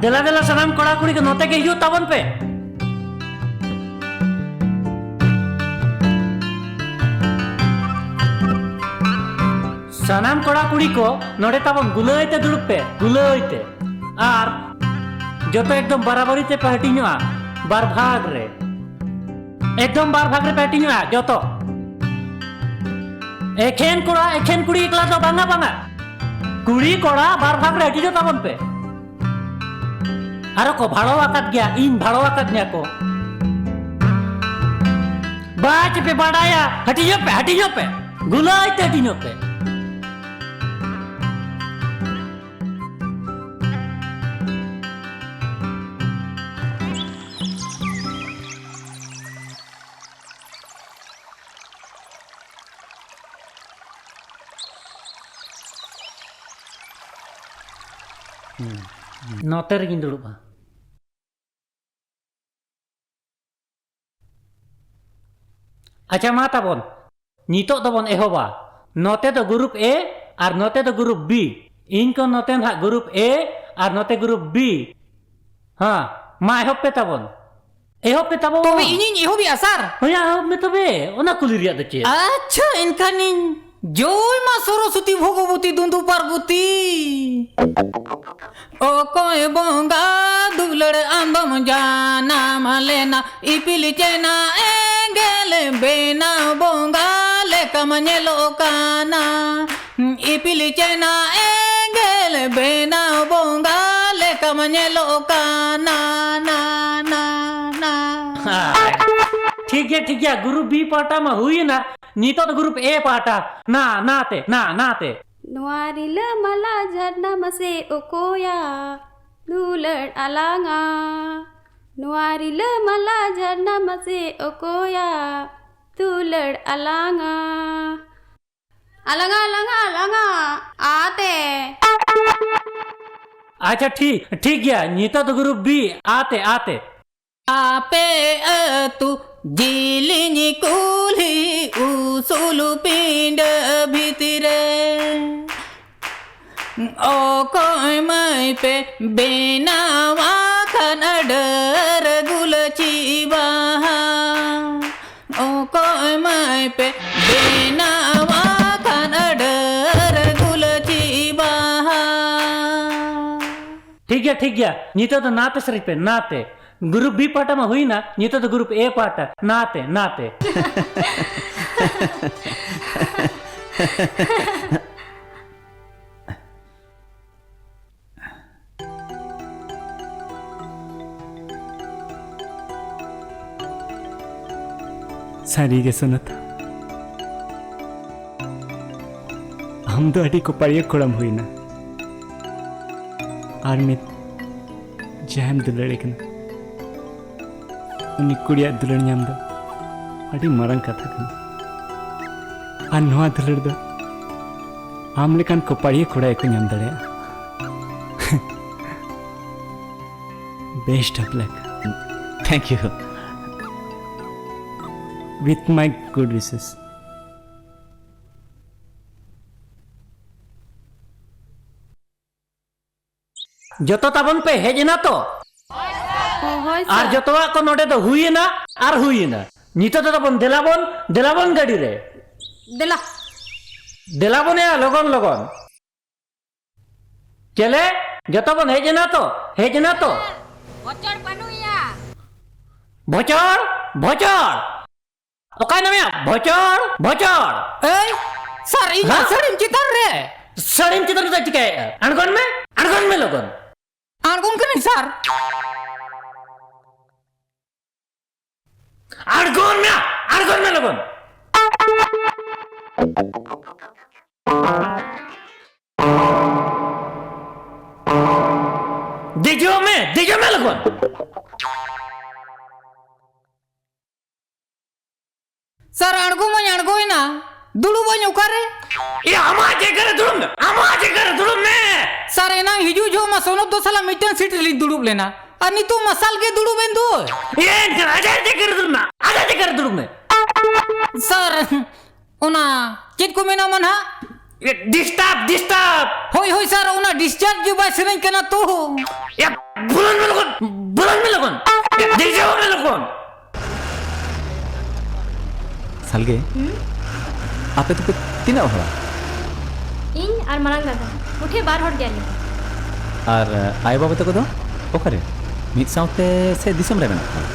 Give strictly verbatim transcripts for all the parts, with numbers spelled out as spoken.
ᱫᱮᱞᱟ ᱫᱮᱞᱟ ᱥᱟᱱᱟᱢ ᱠᱚᱲᱟ ᱠᱩᱲᱤ ᱠᱚ ᱱᱚᱛᱮ ᱜᱮ ᱦᱤᱡᱩᱜ ᱛᱟᱵᱚᱱ ᱯᱮ᱾ ᱥᱟᱱᱟᱢ ᱠᱚᱲᱟ ᱠᱩᱲᱤ ᱠᱚ ᱱᱚᱰᱮ ᱛᱟᱵᱚᱱ ᱜᱩᱞᱟᱹᱭ ᱛᱮ ᱫᱩᱲᱩᱵ ᱯᱮ, ᱜᱩᱞᱟᱹᱭ ᱛᱮ᱾ ᱟᱨ ᱡᱚᱛᱚ ᱮᱠᱫᱚᱢ ᱵᱟᱨᱟᱵᱟᱨᱤ ᱛᱮ ᱯᱮ ᱦᱟᱹᱴᱤᱧᱚᱜᱼᱟ, ᱵᱟᱨ ᱵᱷᱟᱜᱽ ᱨᱮ᱾ ᱮᱠᱫᱚᱢ ᱵᱟᱨ ᱵᱷᱟᱜᱽ ᱨᱮ ᱯᱮ ᱦᱟᱹᱴᱤᱧᱚᱜᱼᱟ ᱡᱚᱛᱚ᱾ ᱮᱠᱷᱮᱱ ᱠᱚᱲᱟ, ᱮᱠᱷᱮᱱ ᱠᱩᱲᱤ ᱮᱠᱞᱟ ᱫᱚ ᱵᱟᱝᱟ, ᱵᱟᱝᱟ᱾ ᱠᱩᱲᱤ ᱠᱚᱲᱟ ᱵᱟᱨ ᱵᱷᱟᱜᱽ ᱨᱮ ᱦᱟᱹᱴᱤᱧᱚᱜ ᱛᱟᱵᱚᱱ ᱯᱮ᱾ ᱟᱨᱚ ᱠᱚ ᱵᱷᱟᱲᱚ ᱟᱠᱟᱫ ᱜᱮᱭᱟ, ᱤᱧ ᱵᱷᱟᱲᱚ ᱟᱠᱟᱫ ᱢᱮᱭᱟ ᱠᱚ᱾ ᱵᱟᱪᱮ ᱯᱮ ᱵᱟᱰᱟᱭᱟ, ᱦᱟᱹᱴᱤᱧᱚᱜ ᱯᱮ, ᱦᱟᱹᱴᱤᱧᱚᱜ ᱯᱮ, ᱜᱩᱞᱟᱹᱭ ᱛᱮ ᱦᱟᱹᱴᱤᱧᱚᱜ ᱯᱮ᱾ ᱱᱚᱛᱮ ᱨᱮᱜᱤᱧ ᱫᱩᱲᱩᱵᱼᱟ᱾ ᱟᱪᱪᱷᱟ, ᱢᱟ ᱛᱟᱵᱚᱱ, ᱱᱤᱛᱚᱜ ᱫᱚᱵᱚᱱ ᱮᱦᱚᱵᱟ᱾ ᱱᱚᱛᱮ ᱫᱚ ᱜᱨᱩᱯ A ᱟᱨ ᱱᱚᱛᱮ ᱫᱚ ᱜᱨᱩᱯ B᱾ ᱤᱧ ᱠᱚ ᱱᱚᱛᱮ ᱱᱟᱦᱟᱜ ᱜᱨᱩᱯ A ᱟᱨ ᱱᱚᱛᱮ ᱜᱨᱩᱯ B᱾ ᱦᱮᱸ, ᱢᱟ ᱮᱦᱚᱵ ᱯᱮ ᱛᱟᱵᱚᱱ, ᱮᱦᱚᱵ ᱯᱮ ᱛᱟᱵᱚᱱ᱾ ᱛᱚᱵᱮ ᱤᱧᱤᱧ ᱮᱦᱚᱵᱮᱜᱼᱟ, ᱥᱟᱨ? ᱦᱳᱭ, ᱮᱦᱚᱵ ᱢᱮ ᱛᱚᱵᱮ, ᱚᱱᱟ ᱠᱩᱞᱤ ᱨᱮᱭᱟᱜ ᱫᱚ ᱪᱮᱫ? ᱟᱪᱪᱷᱟ, ᱮᱱᱠᱷᱟᱱᱤᱧ ᱡᱚᱭ ᱢᱟ ᱥᱚᱨᱚᱥᱚᱛᱤ ᱵᱷᱚᱜᱚᱵᱚᱛᱤ ᱫᱩᱱᱫᱩ ᱯᱟᱨᱵᱚᱛᱤ᱾ ᱚᱠᱚᱭ ᱵᱚᱸᱜᱟ ᱫᱩᱞᱟᱹᱲ ᱟᱢᱫᱚᱢ ᱡᱟᱱᱟᱢ ᱞᱮᱱᱟ, ᱤᱯᱤᱞ ᱪᱮᱱᱟ ᱮᱸᱜᱮᱞ ᱵᱮᱱᱟᱣ ᱵᱚᱸᱜᱟ ᱞᱮᱠᱟᱢ ᱧᱮᱞᱚᱜ ᱠᱟᱱᱟ᱾ ᱤᱯᱤᱞ ᱪᱮᱱᱟ ᱮᱸᱜᱮᱞ ᱵᱮᱱᱟᱣ ᱵᱚᱸᱜᱟ ᱞᱮᱠᱟᱢ ᱧᱮᱞᱚᱜ ᱠᱟᱱᱟ, ᱱᱟ, ᱱᱟ, ᱱᱟ᱾ ᱴᱷᱤᱠ ᱜᱮᱭᱟ, ᱴᱷᱤᱠ ᱜᱮᱭᱟ, ᱜᱨᱩᱯ B ᱯᱟᱦᱴᱟ ᱢᱟ ᱦᱩᱭᱮᱱᱟ, ᱱᱤᱛᱚᱜ ᱫᱚ ᱜᱨᱩᱯ A ᱯᱟᱦᱴᱟ, ᱱᱟ, ᱱᱟ ᱛᱮ, ᱱᱟ, ᱱᱟ ᱛᱮ᱾ ᱱᱚᱣᱟ ᱨᱤᱞᱟᱹᱢᱟᱞᱟ ᱡᱷᱟᱨᱱᱟ ᱢᱟᱥᱮ ᱚᱠᱚᱭᱟ? ᱫᱩᱞᱟᱹᱲ ᱟᱞᱟᱝᱟ᱾ ᱱᱚᱣᱟ ᱨᱤᱞᱟᱹᱢᱟᱞᱟ ᱡᱷᱟᱨᱱᱟ ᱢᱟᱥᱮ ᱚᱠᱚᱭᱟ? ᱫᱩᱞᱟᱹᱲ ᱟᱞᱟᱝᱟ᱾ ᱟᱞᱟᱝᱟ, ᱟᱞᱟᱝᱟ, ᱟᱞᱟᱝᱟ, ᱟᱛᱮ᱾ ᱟᱪᱪᱷᱟ, ᱴᱷᱤᱠ, ᱴᱷᱤᱠ ᱜᱮᱭᱟ, ᱱᱤᱛᱚᱜ ᱫᱚ ᱜᱨᱩᱯ B, ᱟᱛᱮ, ᱟᱛᱮ᱾ ᱟᱯᱮ ᱟᱹᱛᱩ ᱡᱤᱞᱤᱧ ᱠᱩᱞᱦᱤ ᱩᱥᱩᱞ ᱯᱤᱸᱰᱟᱹ ᱵᱷᱤᱛᱨᱤ ᱨᱮ᱾ ᱚᱠᱚᱭ ᱢᱟᱹᱭ ᱯᱮ ᱵᱮᱱᱟᱣᱟ ᱠᱷᱟᱱ ᱰᱟᱹᱨ ᱜᱩᱞᱟᱹᱪᱤ ᱵᱟᱦᱟ? ᱚᱠᱚᱭ ᱢᱟᱹᱭ ᱯᱮ ᱵᱮᱱᱟᱣᱟ ᱠᱷᱟᱱ ᱰᱟᱹᱨ ᱜᱩᱞᱟᱹᱪᱤ ᱵᱟᱦᱟ? ᱴᱷᱤᱠ ᱜᱮᱭᱟ, ᱴᱷᱤᱠ ᱜᱮᱭᱟ, ᱱᱤᱛᱚᱜ ᱫᱚ ᱱᱟᱛᱮ ᱥᱮᱨᱮᱧ ᱯᱮ, ᱱᱟᱛᱮ᱾ ᱜᱨᱩᱯ ᱵᱤ ᱯᱟᱦᱴᱟ ᱢᱟ ᱦᱩᱭᱱᱟ, ᱱᱤᱛᱚᱜ ᱫᱚ ᱜᱨᱩᱯ ᱮ ᱯᱟᱦᱴᱟ, ᱱᱟᱛᱮ, ᱱᱟᱛᱮ᱾ ᱥᱟᱹᱨᱤᱜᱮ ᱥᱚᱱᱚᱛᱟ, ᱟᱢ ᱫᱚ ᱟᱹᱰᱤ ᱠᱚᱯᱟᱲᱤᱭᱟᱹ ᱠᱚᱲᱟᱢ ᱦᱩᱭᱱᱟ᱾ ᱟᱨ ᱢᱤᱫ ᱡᱟᱦᱟᱸᱭᱮᱢ ᱫᱩᱞᱟᱹᱲᱮ ᱠᱟᱱᱟ, ᱩᱱᱤ ᱠᱩᱲᱤᱭᱟᱜ ᱫᱩᱞᱟᱹᱲ ᱧᱟᱢ ᱫᱚ ᱟᱹᱰᱤ ᱢᱟᱨᱟᱝ ᱠᱟᱛᱷᱟ ᱠᱟᱱᱟ᱾ ᱟᱨ ᱱᱚᱣᱟ ᱫᱩᱞᱟᱹᱲ ᱫᱚ ᱟᱢ ᱞᱮᱠᱟᱱ ᱠᱚᱯᱟᱲᱤᱭᱟᱹ ᱠᱚᱲᱟ ᱜᱮᱠᱚ ᱧᱟᱢ ᱫᱟᱲᱮᱭᱟᱜᱼᱟ᱾ Best of luck. Thank you. With my good wishes. ᱡᱚᱛᱚ ᱛᱟᱵᱚᱱ ᱯᱮ ᱦᱮᱡ ᱮᱱᱟ ᱛᱚ? ᱦᱳᱭ, ᱟᱨ ᱥᱟᱨ᱾ ᱡᱚᱛᱚᱣᱟᱜ ᱠᱚ ᱱᱚᱰᱮ ᱫᱚ ᱦᱩᱭ ᱮᱱᱟ ᱟᱨ ᱦᱩᱭ ᱮᱱᱟ᱾ ᱱᱤᱛᱚᱜ ᱫᱚ ᱛᱟᱵᱚᱱ ᱫᱮᱞᱟ ᱵᱚᱱ, ᱫᱮᱞᱟ ᱵᱚᱱ ᱜᱟᱹᱰᱤ ᱨᱮ᱾ ᱫᱮᱞᱟ᱾ ᱫᱮᱞᱟ ᱵᱚᱱ ᱭᱟ, ᱞᱚᱜᱚᱱ, ᱞᱚᱜᱚᱱ᱾ ᱪᱮᱞᱮ? ᱡᱚᱛᱚ ᱵᱚᱱ ᱦᱮᱡ ᱮᱱᱟ ᱛᱚ? ᱦᱮᱡ ᱮᱱᱟ ᱛᱚ? ᱵᱚᱪᱚᱲ ᱵᱟᱹᱱᱩᱜ ᱮᱭᱟ᱾ ᱵᱚᱪᱚᱲ? ᱵᱚᱪᱚᱲ? ᱚᱠᱟᱭ ᱱᱟᱢᱭᱟ? ᱵᱚᱪᱚᱲ, ᱵᱚᱪᱚᱲ᱾ ᱮᱭ, ᱥᱟᱨ, ᱤᱧ ᱦᱮᱸ? ᱥᱟᱹᱲᱤᱢ ᱪᱮᱛᱟᱱ ᱨᱮ᱾ ᱥᱟᱹᱲᱤᱢ ᱪᱮᱛᱟᱱ ᱨᱮ ᱪᱤᱠᱟᱹᱭᱮᱫᱼᱟ? ᱟᱬᱜᱚᱱ ᱢᱮ, ᱟᱬᱜᱚᱱ ᱢᱮ ᱞᱚᱜᱚᱱ᱾ ᱟᱬᱜᱚᱱ ᱠᱟᱹᱱᱟᱹᱧ, ᱥᱟᱨ᱾ ᱟᱬᱜᱚᱱ ᱢᱮ, ᱟᱬᱜᱚᱱ ᱢᱮ ᱞᱚᱜᱚᱱ᱾ ᱫᱮᱡᱚᱜ ᱢᱮ, ᱫᱮᱡᱚᱜ ᱢᱮ ᱞᱚᱜᱚᱱ᱾ ᱥᱟᱨ, ᱟᱬᱜᱚ ᱢᱟᱧ ᱟᱬᱜᱚᱭᱮᱱᱟ, ᱫᱩᱲᱩᱵ ᱟᱹᱧ ᱚᱠᱟᱨᱮ? ᱮ, ᱟᱢᱟᱜ ᱡᱟᱭᱜᱟ ᱨᱮ ᱫᱩᱲᱩᱵ ᱢᱮ, ᱟᱢᱟᱜ ᱡᱟᱭᱜᱟ ᱨᱮ ᱫᱩᱲᱩᱵ ᱢᱮ᱾ ᱥᱟᱨ, ᱮᱱᱟᱝ ᱦᱤᱡᱩᱜ ᱡᱚᱦᱚᱜ ᱢᱟ ᱥᱚᱱᱚᱛ ᱫᱚ ᱥᱟᱞᱟ ᱢᱤᱫᱴᱟᱝ ᱥᱤᱴ ᱨᱮᱞᱤᱧ ᱫᱩᱲᱩᱵ ᱞᱮᱱᱟ, ᱟᱨ ᱱᱤᱛᱚᱜ ᱢᱟ ᱥᱟᱞ ᱜᱮ ᱫᱩᱲᱩᱵ ᱮᱱ ᱫᱚᱭ᱾ ᱮ, ᱮᱱᱠᱷᱟᱱ ᱟᱡᱟᱜ ᱡᱟᱭᱜᱟ ᱨᱮ ᱫᱩᱲᱩᱵ ᱢᱮ, ᱟᱡᱟᱜ ᱡᱟᱭᱜᱟ ᱨᱮ ᱫᱩᱲᱩᱵ ᱢᱮ᱾ ᱥᱟᱨ, ᱚᱱᱟ ᱪᱮᱫ ᱠᱚ ᱢᱮᱱᱟ ᱢᱟ ᱱᱟᱦᱟᱜ? Disturb, disturb. ᱦᱳᱭ, ᱦᱳᱭ, ᱥᱟᱨ, ᱚᱱᱟ ᱰᱤᱥᱪᱟᱨᱡᱽ ᱡᱩᱵᱟᱭ ᱥᱮᱨᱮᱧ ᱠᱟᱱᱟ ᱛᱚ᱾ ᱭᱟ, ᱵᱩᱞᱚᱱ ᱢᱮ ᱞᱚᱜᱚᱱ, ᱵᱩᱞᱚᱱ ᱢᱮ ᱞᱚᱜᱚᱱ᱾ ᱭᱟ, ᱰᱤᱥᱴᱟᱨᱵ ᱢᱮ ᱞᱚᱜᱚᱱ᱾ ᱥᱟᱞᱜᱮ, ᱦᱩᱸ? ᱟᱯᱮ ᱫᱚᱯᱮ ᱛᱤᱱᱟᱹᱜ ᱦᱚᱲᱟ? ᱤᱧ ᱟᱨ ᱢᱟᱨᱟᱝ ᱫᱟᱫᱟ, ᱢᱩᱴᱷᱮ ᱵᱟᱨ ᱦᱚᱲ ᱜᱮᱭᱟᱞᱮ᱾ ᱟᱨ, ᱟᱭᱳ ᱵᱟᱵᱟ ᱛᱟᱠᱚ ᱫᱚ ᱚᱠᱟᱨᱮ? ᱢᱤᱫ ᱥᱟᱶᱛᱮ ᱥᱮ ᱫᱤᱥᱚᱢ ᱨᱮ ᱢᱮᱱᱟᱜ ᱠᱚᱣᱟ?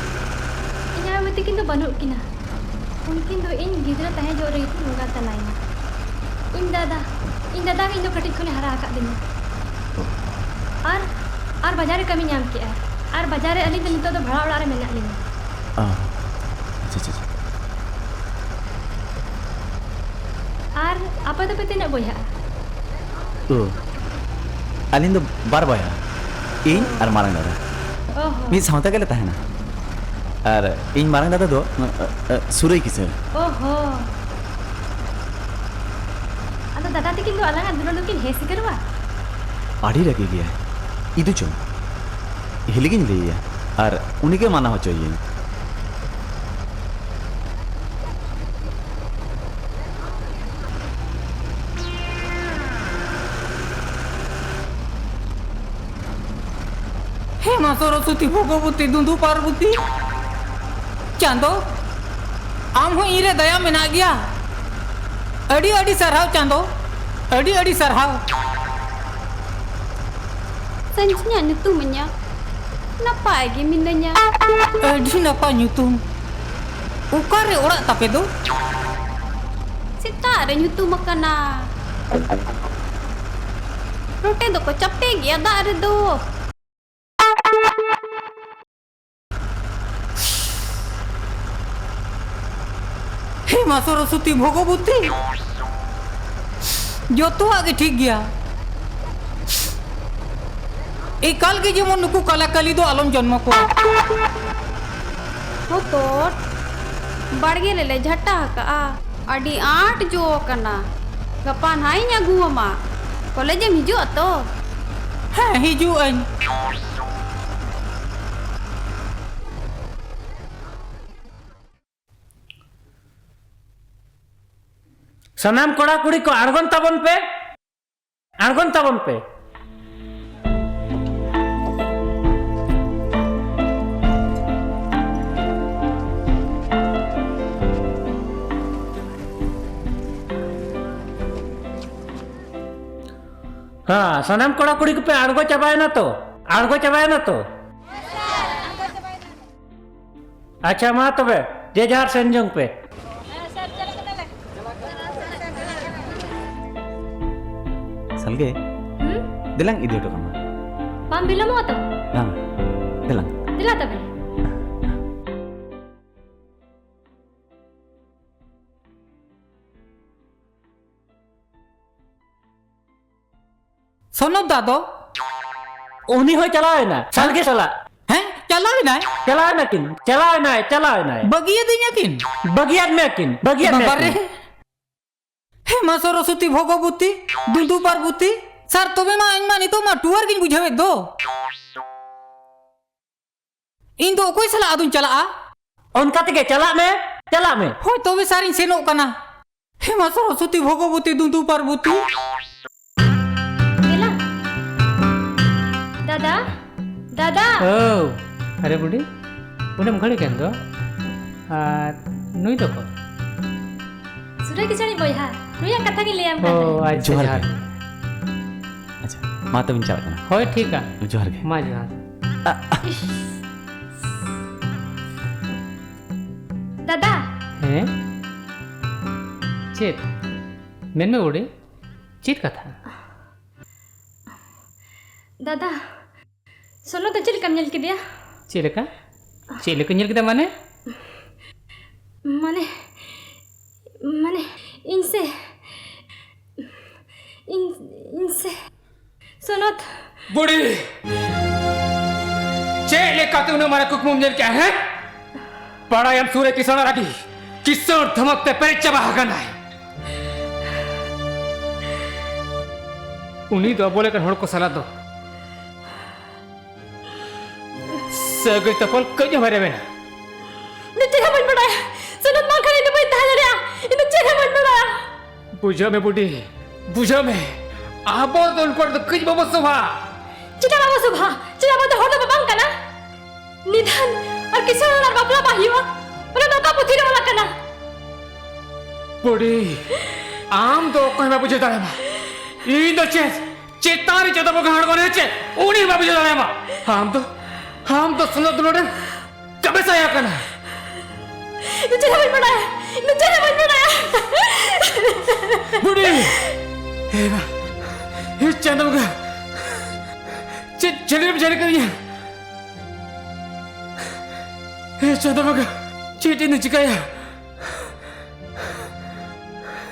ᱤᱧ ᱟᱭᱳ ᱵᱟᱵᱟ ᱛᱟᱹᱠᱤᱱ ᱫᱚ ᱵᱟᱹᱱᱩᱜ ᱠᱤᱱᱟ᱾ ᱩᱱᱠᱤᱱ ᱫᱚ ᱤᱧ ᱜᱤᱫᱽᱨᱟᱹ ᱛᱟᱦᱮᱸ ᱡᱚᱦᱚᱜ ᱨᱮᱜᱮ ᱠᱤᱱ ᱵᱚᱸᱜᱟ ᱛᱟᱞᱟᱭᱮᱱᱟ᱾ ᱤᱧ ᱫᱟᱫᱟ, ᱤᱧ ᱫᱟᱫᱟ ᱜᱮ ᱤᱧ ᱫᱚ ᱠᱟᱹᱴᱤᱡ ᱠᱷᱚᱱᱮ ᱦᱟᱨᱟ ᱟᱠᱟᱫ ᱫᱤᱧᱟ᱾ ᱟᱨ, ᱟᱨ ᱵᱟᱡᱟᱨ ᱨᱮ ᱠᱟᱹᱢᱤ ᱧᱟᱢ ᱠᱮᱜᱼᱟ᱾ ᱟᱨ ᱵᱟᱡᱟᱨ ᱨᱮ ᱟᱹᱞᱤᱧ ᱫᱚ ᱱᱤᱛᱚᱜ ᱫᱚ ᱵᱷᱟᱲᱟ ᱚᱲᱟᱜ ᱨᱮ ᱢᱮᱱᱟᱜ ᱞᱤᱧᱟ᱾ ᱚ, ᱟᱪᱪᱷᱟ, ᱟᱪᱪᱷᱟ, ᱟᱪᱪᱷᱟ᱾ ᱟᱨ ᱟᱯᱮ ᱫᱚᱯᱮ ᱛᱤᱱᱟᱹᱜ ᱵᱚᱭᱦᱟᱜᱼᱟ? ᱚ, ᱟᱹᱞᱤᱧ ᱫᱚ ᱵᱟᱨ ᱵᱚᱭᱦᱟ, ᱤᱧ ᱚ᱾ ᱟᱨ ᱢᱟᱨᱟᱝ ᱫᱟᱫᱟ᱾ ᱚ ᱦᱚᱸ᱾ ᱢᱤᱫ ᱥᱟᱶᱛᱮ ᱜᱮᱞᱮ ᱛᱟᱦᱮᱱᱟ᱾ ᱟᱨ ᱤᱧ ᱢᱟᱨᱟᱝ ᱫᱟᱫᱟ ᱫᱚ, ᱟᱹ, ᱟᱹ, ᱥᱩᱨᱟᱹᱭ ᱠᱤᱥᱟᱹᱬ᱾ ᱚ ᱦᱚᱸ᱾ ᱟᱫᱚ ᱫᱟᱫᱟ ᱛᱟᱹᱠᱤᱱ ᱫᱚ ᱟᱞᱟᱝᱟᱜ ᱫᱩᱞᱟᱹᱲ ᱫᱚᱠᱤᱱ ᱦᱮᱸ ᱥᱤᱠᱟᱹᱨᱚᱜᱼᱟ? ᱟᱹᱰᱤ ᱨᱟᱹᱜᱤ ᱜᱮᱭᱟᱭ᱾ ᱤᱫᱩ ᱪᱚᱝ, ᱦᱤᱞᱤ ᱜᱤᱧ ᱞᱟᱹᱭᱟᱭᱟ ᱟᱨ ᱩᱱᱤᱜᱮ ᱢᱟᱱᱟ ᱦᱚᱪᱚᱭᱮᱭᱟᱹᱧ᱾ ᱦᱮ ᱢᱟ ᱥᱚᱨᱚᱥᱚᱛᱤ ᱵᱷᱚᱜᱚᱵᱚᱛᱤ ᱫᱩᱸᱫᱩ ᱯᱟᱨᱵᱚᱛᱤ ᱪᱟᱸᱫᱚ, ᱟᱢ ᱦᱚᱸ ᱤᱧᱨᱮ ᱫᱟᱭᱟ ᱢᱮᱱᱟᱜ ᱜᱮᱭᱟ᱾ ᱟᱹᱰᱤ ᱟᱹᱰᱤ ᱥᱟᱨᱦᱟᱣ ᱪᱟᱸᱫᱚ, ᱟᱹᱰᱤ ᱟᱹᱰᱤ ᱥᱟᱨᱦᱟᱣ᱾ ᱥᱟᱹᱧᱪᱤᱧᱟᱜ ᱧᱩᱛᱩᱢ ᱤᱧᱟ, ᱱᱟᱯᱟᱭ ᱜᱮ ᱢᱤᱱᱟᱹᱧᱟ᱾ ᱟᱹᱰᱤ ᱱᱟᱯᱟᱭ ᱧᱩᱛᱩᱢ᱾ ᱚᱠᱟᱨᱮ ᱚᱲᱟᱜ ᱛᱟᱯᱮ ᱫᱚ? ᱥᱮᱛᱟᱜ ᱨᱮ ᱧᱩᱛᱩᱢ ᱟᱠᱟᱱᱟ᱾ ᱨᱚᱴᱮ ᱫᱚᱠᱚ ᱪᱟᱯᱮ ᱜᱮᱭᱟ ᱫᱟᱜ ᱨᱮᱫᱚ᱾ ᱦᱮ ᱢᱟ ᱥᱚᱨᱚᱥᱚᱛᱤ ᱵᱷᱚᱜᱚᱵᱚᱛᱤ, ᱡᱚᱛᱚᱣᱟᱜ ᱜᱮ ᱴᱷᱤᱠ ᱜᱮᱭᱟ᱾ ᱮᱠᱟᱞ ᱜᱮ ᱡᱮᱢᱚᱱ ᱱᱩᱠᱩ ᱠᱟᱞᱟᱠᱟᱞᱤ ᱫᱚ ᱟᱞᱚᱢ ᱡᱚᱱᱢᱚ ᱠᱚᱣᱟ᱾ ᱦᱚᱛᱚᱫ ᱵᱟᱲᱜᱮ ᱨᱮᱞᱮ ᱡᱷᱟᱴᱟ ᱟᱠᱟᱜᱼᱟ, ᱟᱹᱰᱤ ᱟᱸᱴ ᱡᱚ ᱟᱠᱟᱱᱟ᱾ ᱜᱟᱯᱟ ᱱᱟᱦᱟᱜ ᱤᱧ ᱟᱹᱜᱩ ᱟᱢᱟ᱾ ᱠᱚᱞᱮᱡᱽ ᱮᱢ ᱦᱤᱡᱩᱜᱼᱟ ᱛᱚ? ᱦᱮᱸ, ᱦᱤᱡᱩᱜ ᱟᱹᱧ᱾ ᱥᱟᱱᱟᱢ ᱠᱚᱲᱟ ᱠᱩᱲᱤ ᱠᱚ ᱟᱬᱜᱚᱱ ᱛᱟᱵᱚᱱ ᱯᱮ, ᱟᱬᱜᱚᱱ ᱛᱟᱵᱚᱱ ᱯᱮ᱾ ᱦᱮᱸ, ᱥᱟᱱᱟᱢ ᱠᱚᱲᱟ ᱠᱩᱲᱤ ᱠᱚᱯᱮ ᱟᱬᱜᱚ ᱪᱟᱵᱟᱭᱮᱱᱟ ᱛᱚ? ᱟᱬᱜᱚ ᱪᱟᱵᱟᱭᱮᱱᱟ ᱛᱚ? ᱟᱪᱪᱷᱟ, ᱢᱟ ᱛᱚᱵᱮ, ᱡᱮ ᱡᱟᱦᱟᱨ ᱥᱮᱱ ᱡᱚᱝ ᱯᱮ᱾ ᱥᱟᱞᱜᱮ, ᱦᱩᱸ? ᱫᱮᱞᱟᱝ ᱤᱫᱤ ᱦᱚᱴᱚ ᱠᱟᱢᱟ᱾ ᱵᱟᱢ ᱵᱤᱞᱚᱢᱚᱜᱼᱟ ᱛᱚ? ᱵᱟᱝ, ᱫᱮᱞᱟᱝ᱾ ᱫᱮᱞᱟ ᱛᱚᱵᱮ᱾ ᱥᱚᱱᱚᱛ ᱫᱟ ᱫᱚ? ᱩᱱᱤ ᱦᱚᱸᱭ ᱪᱟᱞᱟᱣ ᱮᱱᱟ, ᱥᱟᱞᱜᱮ ᱥᱟᱞᱟᱜ᱾ ᱦᱮᱸ? ᱪᱟᱞᱟᱣ ᱮᱱᱟᱭ? ᱪᱟᱞᱟᱣ ᱮᱱᱟ ᱠᱤᱱ, ᱪᱟᱞᱟᱣ ᱮᱱᱟᱭ, ᱪᱟᱞᱟᱣ ᱮᱱᱟᱭ᱾ ᱵᱟᱹᱜᱤᱭᱟᱫᱤᱧᱟ ᱠᱤᱱ? ᱵᱟᱹᱜᱤᱭᱟᱫ ᱢᱮᱭᱟ ᱠᱤᱱ, ᱵᱟᱹᱜᱤᱭᱟᱫ ᱢᱮᱭᱟ ᱵᱟᱵᱟ ᱨᱮ᱾ ᱠᱤᱱ᱾ ᱦᱮ ᱢᱟ ᱥᱚᱨᱚᱥᱚᱛᱤ ᱵᱷᱚᱜᱚᱵᱚᱛᱤ, ᱫᱩᱸᱫᱩ ᱯᱟᱨᱵᱚᱛᱤ, ᱥᱟᱨ ᱛᱚᱵᱮ ᱢᱟ ᱤᱧ ᱢᱟ ᱱᱤᱛᱚᱜ ᱢᱟ ᱴᱩᱣᱟᱨ ᱜᱤᱧ ᱵᱩᱡᱷᱟᱹᱣᱮᱫ ᱫᱚ᱾ ᱤᱧ ᱫᱚ ᱚᱠᱚᱭ ᱥᱟᱞᱟᱜ ᱟᱫᱚᱧ ᱪᱟᱞᱟᱜᱼᱟ? ᱚᱱᱠᱟ ᱛᱮᱜᱮ ᱪᱟᱞᱟᱜ ᱢᱮ, ᱪᱟᱞᱟᱜ ᱢᱮ᱾ ᱦᱳᱭ, ᱛᱚᱵᱮ ᱥᱟᱨᱤᱧ ᱥᱮᱱᱚᱜ ᱠᱟᱱᱟ᱾ ᱦᱮ ᱢᱟ ᱥᱚᱨᱚᱥᱚᱛᱤ ᱵᱷᱚᱜᱚᱵᱚᱛᱤ ᱫᱩᱸᱫᱩ ᱯᱟᱨᱵᱚᱛᱤ᱾ ᱫᱮᱞᱟ᱾ ᱫᱟᱫᱟ, ᱫᱟᱫᱟ᱾ ᱳ, ᱟᱨᱮ ᱵᱩᱰᱤ, ᱩᱱᱟᱹᱜ ᱮᱢ ᱜᱷᱟᱹᱲᱤᱠ ᱮᱱ ᱫᱚ? ᱟᱨ ᱱᱩᱭ ᱫᱚ ᱚᱠᱚᱭ? ᱥᱩᱨᱟᱹᱭ ᱠᱤᱥᱟᱹᱬᱤ ᱵᱚᱭᱦᱟ, ᱱᱩᱭᱟᱜ ᱠᱟᱛᱷᱟ ᱜᱤᱧ ᱞᱟᱹᱭᱟᱢ ᱠᱟᱱ ᱳ, ᱛᱟᱦᱮᱸᱫ᱾ ᱟᱪᱪᱷᱟ, ᱡᱚᱦᱟᱨ ᱡᱚᱦᱟᱨ ᱜᱮ᱾ ᱜᱮ᱾ ᱟᱪᱪᱷᱟ, ᱢᱟ ᱛᱚᱵᱮᱧ ᱪᱟᱞᱟᱜ ᱠᱟᱱᱟ᱾ ᱦᱳᱭ, ᱴᱷᱤᱠᱟ᱾ ᱡᱚᱦᱟᱨ ᱜᱮ᱾ ᱢᱟ ᱡᱚᱦᱟᱨ᱾ ᱤᱥ᱾ ᱫᱟᱫᱟ᱾ ᱦᱮᱸ? ᱪᱮᱫ? ᱢᱮᱱᱢᱮ ᱵᱩᱰᱤ, ᱪᱮᱫ ᱠᱟᱛᱷᱟ? ᱫᱟᱫᱟ, ᱥᱚᱱᱚᱛ ᱫᱚ ᱪᱮᱫ ᱞᱮᱠᱟᱢ ᱧᱮᱞ ᱠᱮᱫᱮᱭᱟ? ᱪᱮᱫ ᱞᱮᱠᱟ? ᱪᱮᱫ ᱞᱮᱠᱟᱧ ᱧᱮᱞ ᱠᱮᱫᱟ ᱢᱟᱱᱮ? ᱢᱟᱱᱮ, ᱢᱟᱱᱮ, ᱤᱧ ᱥᱮ, ᱤᱧ, ᱤᱧ ᱥᱮ, ᱥᱚᱱᱚᱛ᱾ ᱵᱩᱰᱤ! ᱪᱮᱫ ᱞᱮᱠᱟᱛᱮ ᱩᱱᱟᱹᱜ ᱢᱟᱨᱟᱝ ᱠᱩᱠᱢᱩᱢ ᱧᱮᱞ ᱠᱮᱜᱼᱟ, ᱦᱮᱸ? ᱵᱟᱲᱟᱭᱟᱢ ᱥᱩᱨᱮ ᱠᱤᱥᱟᱹᱬ ᱨᱟᱹᱜᱤ, ᱠᱤᱥᱟᱹᱬ ᱫᱷᱚᱢᱚᱠ ᱛᱮ ᱯᱮᱨᱮᱡ ᱪᱟᱵᱟ ᱟᱠᱟᱱᱟᱭ᱾ ᱩᱱᱤ ᱫᱚ ᱟᱵᱚ ᱞᱮᱠᱟᱱ ᱦᱚᱲ ᱠᱚ ᱥᱟᱞᱟᱜ ᱫᱚ ᱥᱟᱹᱜᱟᱹᱭ ᱛᱚᱯᱚᱞ ᱠᱟᱹᱡ ᱦᱚᱸ ᱵᱟᱭ ᱨᱮᱵᱮᱱᱟ᱾ ᱤᱧ ᱫᱚ ᱪᱮᱫ ᱦᱚᱸ ᱵᱟᱹᱧ ᱵᱟᱲᱟᱭᱟ᱾ ᱥᱚᱱᱚᱛ ᱵᱟᱝᱠᱷᱟᱱ ᱤᱧ ᱫᱚ ᱵᱟᱹᱧ ᱛᱟᱦᱮᱸ ᱫᱟᱲᱮᱭᱟᱜᱼᱟ᱾ ᱤᱧ ᱫᱚ ᱪᱮᱫ ᱦᱚᱸ ᱵᱟᱹᱧ ᱵᱟᱲᱟᱭᱟ᱾ ᱵᱩᱡᱷᱟᱹᱣ ᱢᱮ ᱵᱩᱰᱤ, ᱵᱩᱡᱷᱟᱹᱣ ᱢᱮ᱾ ᱟᱵᱚ ᱫᱚ ᱩᱱᱠᱩ ᱫᱚ ᱠᱟᱹᱡ ᱵᱟᱵᱚ ᱥᱚᱵᱷᱟ᱾ ᱪᱮᱫᱟᱜ ᱵᱟᱵᱚ ᱥᱚᱵᱷᱟ? ᱪᱮᱫᱟᱜ ᱟᱵᱚ ᱫᱚ ᱦᱚᱲ ᱫᱚ ᱵᱟᱝ ᱠᱟᱱᱟ? ᱱᱤᱫᱷᱟᱱ ᱟᱨ ᱠᱤᱥᱟᱹᱬ ᱟᱨ ᱵᱟᱯᱞᱟ ᱵᱟᱭ ᱦᱩᱭᱩᱜᱼᱟ, ᱚᱱᱟ ᱫᱚ ᱚᱠᱟ ᱯᱩᱛᱷᱤ ᱨᱮ ᱚᱞ ᱟᱠᱟᱱᱟ? ᱵᱩᱰᱤ, ᱟᱢ ᱫᱚ ᱚᱠᱚᱭ ᱦᱚᱸ ᱵᱟᱢ ᱵᱩᱡᱷᱟᱹᱣ ᱫᱟᱲᱮᱭᱟᱢᱟ᱾ ᱤᱧ ᱫᱚ ᱪᱮᱫ ᱪᱮᱛᱟᱱ ᱨᱮ ᱪᱟᱸᱫᱚ ᱵᱚᱸᱜᱟ ᱟᱬᱜᱚᱱᱟᱭ ᱪᱮ, ᱩᱱᱤ ᱦᱚᱸ ᱵᱟᱢ ᱵᱩᱡᱷᱟᱹᱣ ᱫᱟᱲᱮᱭᱟᱢᱟ᱾ ᱟᱢ ᱫᱚ, ᱟᱢ ᱫᱚ ᱥᱩᱱᱫᱚᱨ ᱫᱩᱞᱟᱹᱲ ᱨᱮᱢ ᱪᱟᱯᱮ ᱥᱟᱭᱟ ᱠᱟᱱᱟ᱾ ᱤᱧ ᱪᱮᱫ ᱦᱚᱸ ᱵᱟᱹᱧ ᱵᱟᱲᱟᱭᱟ, ᱤᱧ ᱫᱚ ᱪᱮᱫ ᱦᱚᱸ ᱵᱟᱹᱧ ᱵᱟᱲᱟᱭᱟ᱾ ᱵᱩᱰᱤ! ᱮ ᱵᱟ, ᱮ ᱪᱟᱸᱫᱚ ᱵᱚᱸᱜᱟ, ᱪᱮᱫ ᱡᱷᱟᱹᱞᱤ ᱨᱮᱢ ᱡᱷᱟᱹᱞᱤ ᱠᱟᱹᱫᱤᱧᱟ? ᱮ ᱪᱟᱸᱫᱚ ᱵᱚᱸᱜᱟ, ᱪᱮᱫ ᱤᱧ ᱪᱤᱠᱟᱹᱭᱟ?